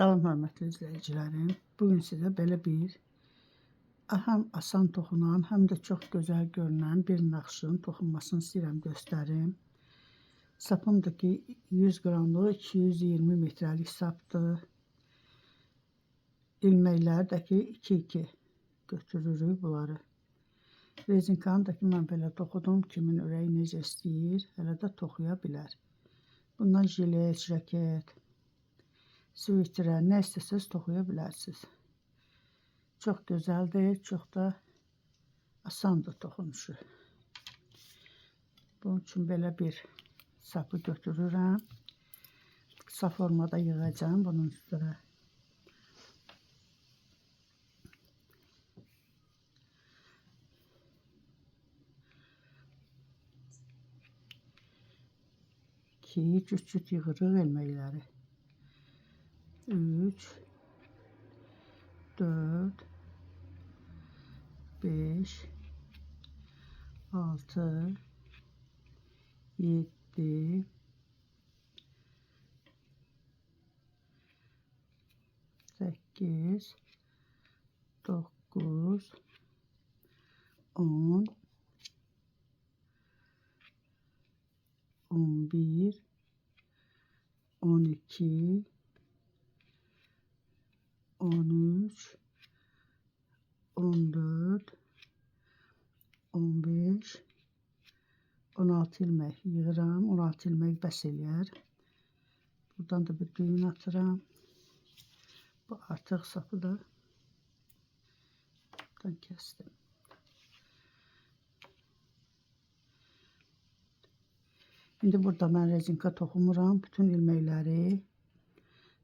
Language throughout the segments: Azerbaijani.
Salam hörmətli izləyicilərim. Bugün sizə belə bir həm asan toxunan, həm də çox gözəl görünən bir naxışın toxunmasını istəyirəm göstərim. Sapım da ki 100 qramlıq 220 metrəlik sapdır. İlməkləri də ki 2-2 götürürük bunları. Rezinkanı da ki mən belə toxudum. Kimin ürəyi necə istəyir, elə də toxuya bilər. Bundan jilet, jaket, svitrə, nə istəsəz toxuya bilərsiniz. Çox gözəldir, çox da asandır toxunuşu. Bunun üçün belə bir sapı götürürəm. Qısa formada yığacağım bunun üstünə. İki, cüt-cüt yığırıq ilməkləri. 3, 4, 5, 6, 7, 8, 9, 10, 11, 12, 13, 14, 15, 16 ilmək yığıram. 16 ilmək bəs eləyər. Buradan da bir düyün atıram. Bu artıq sapı da buradan kəsdim. İndi burada mən rezinka toxumuram. Bütün ilməkləri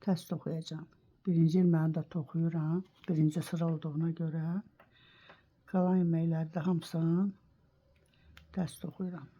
tərs toxuyacağam. Birinci ilməyini də toxuyuram. Birinci sıra olduğuna görə. Qalan ilməkləri də hamısını tərs toxuyuram.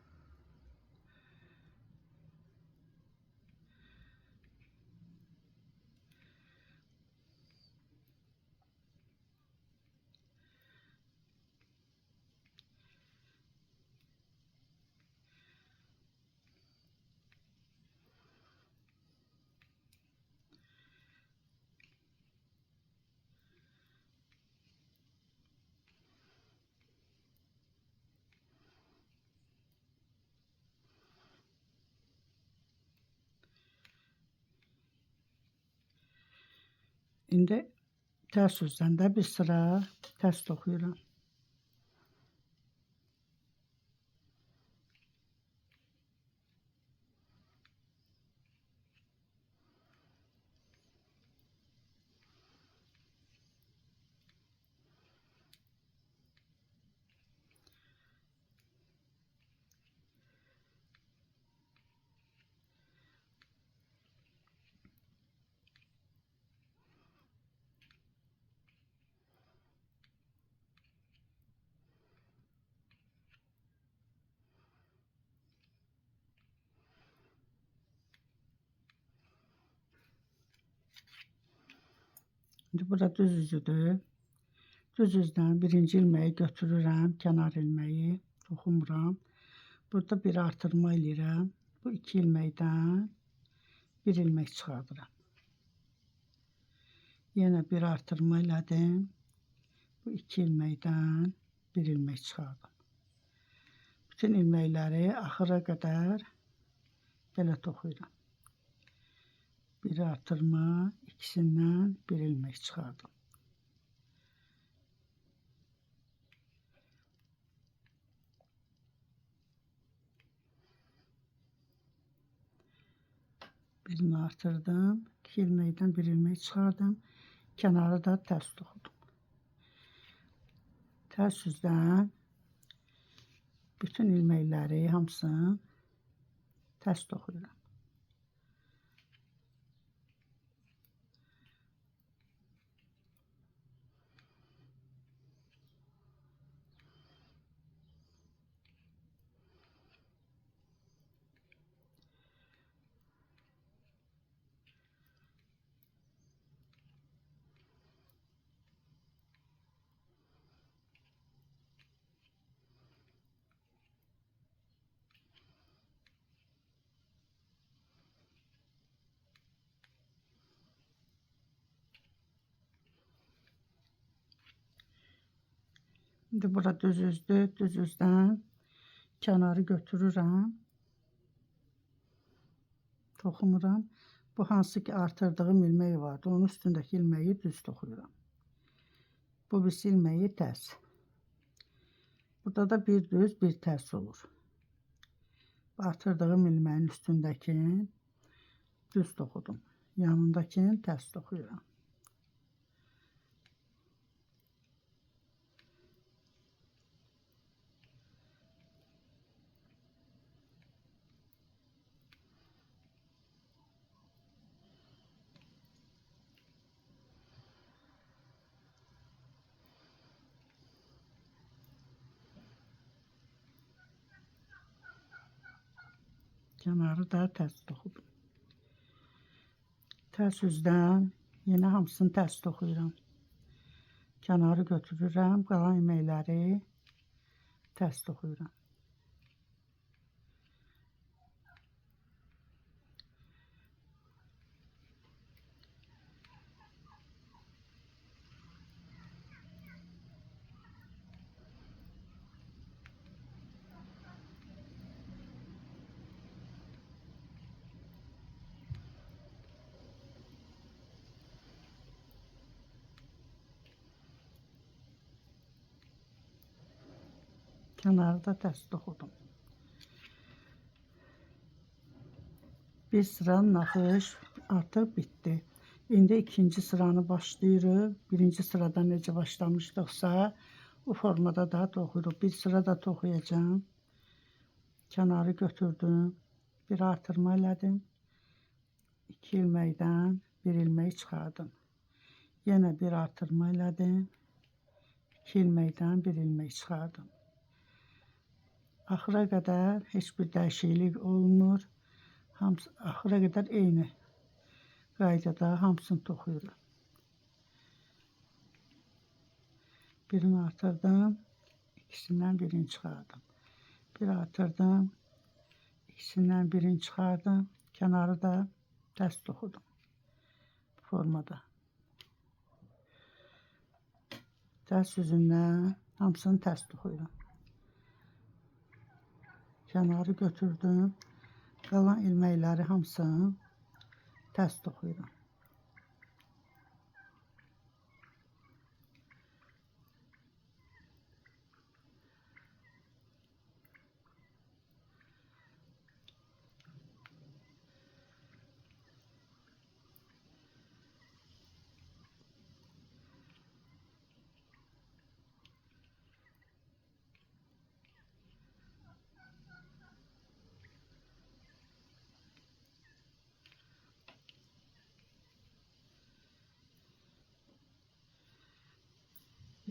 İndi tərs üzdən də bir sıra tərs toxuyuram. İndi burada düz üzüdür. Düz üzdən birinci ilməyi götürürəm, kənar ilməyi toxumuram. Burada bir artırma eləyirəm. Bu iki ilməkdən bir ilmək çıxardıram. Yenə bir artırma elədim. Bu iki ilməkdən bir ilmək çıxardım. Bütün ilməkləri axıra qədər belə toxuyuram. Bir artırma, ikisindən bir ilmək çıxardım. Birini artırdım, iki ilməkdən bir ilmək çıxardım. Kənarı da tərs toxudum. Tərs üzdən bütün ilməkləri hamısını tərs toxuyuram. İndi bura düz üzdür. Düz üzdən kənarı götürürəm. Toxumuram. Bu hansı ki artırdığım ilmək vardı. Onun üstündəki ilməyi düz toxuyuram. Bu birisi ilməyi tərs. Burada da bir düz, bir tərs olur. Artırdığım ilməyin üstündəkini düz toxudum. Yanındakini tərs toxuyuram. Kənarı da tərs toxudum. Tərs üzdən yenə hamısını tərs toxuyuram. Kənarı götürürəm, qalan ilməkləri tərs toxuyuram. Kənarı da tərs toxudum. Bir sıra naxış artıq bitdi. İndi ikinci sıranı başlayırıq. Birinci sırada necə başlamışdıqsa, o formada da toxuyuruq. Bir sıra da toxuyacağım. Kənarı götürdüm. Bir artırma elədim. 2 ilməkdən bir ilmək çıxardım. Yenə bir artırma elədim. 2 ilməkdən bir ilmək çıxardım. Axıra qədər heç bir dəyişiklik olmur. Hamısı, axıra qədər eyni qaydada hamısını toxuyuruq. Birini artırdım, ikisindən birini çıxardım. Bir artırdım, ikisindən birini çıxardım. Kənarı da tərs toxudum bu formada. Tərs üzündən hamısını tərs toxuyuram. Kənarı götürdüm. Qalan ilməkləri hamısını tərs toxuyuram.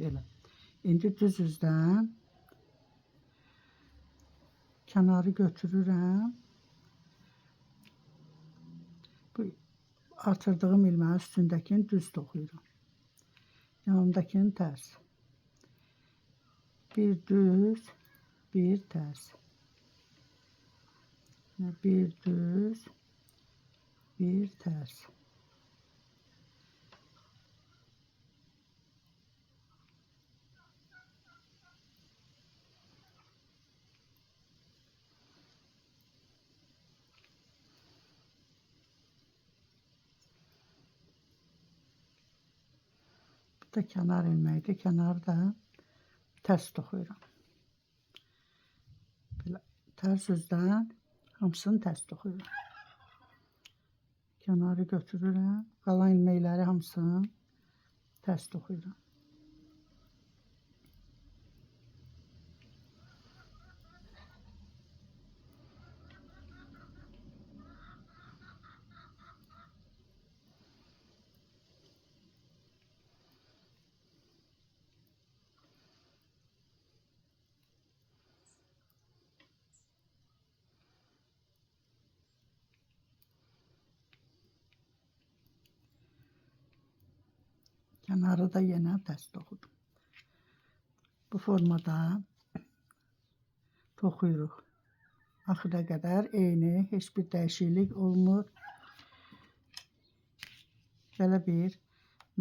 Belə. İndi düz üzdən kənarı götürürəm. Bu artırdığım ilməyin üstündəkini düz toxuyuram. Yanındakini tərs. Bir düz, bir tərs. Bir düz, bir tərs. Bu da kənar ilməkdir. Kənarı da tərs toxuyuram. Belə tərs üzdən hamısını tərs toxuyuram. Kənarı götürürəm. Qalan ilməkləri hamısını tərs toxuyuram. Kənarı da yenə tərs toxudum. Bu formada toxuyuruq. Axıra qədər eyni, heç bir dəyişiklik olmur. Belə bir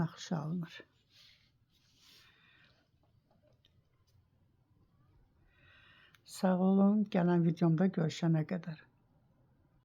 naxış alınır. Sağ olun. Gələn videomda görüşənə qədər.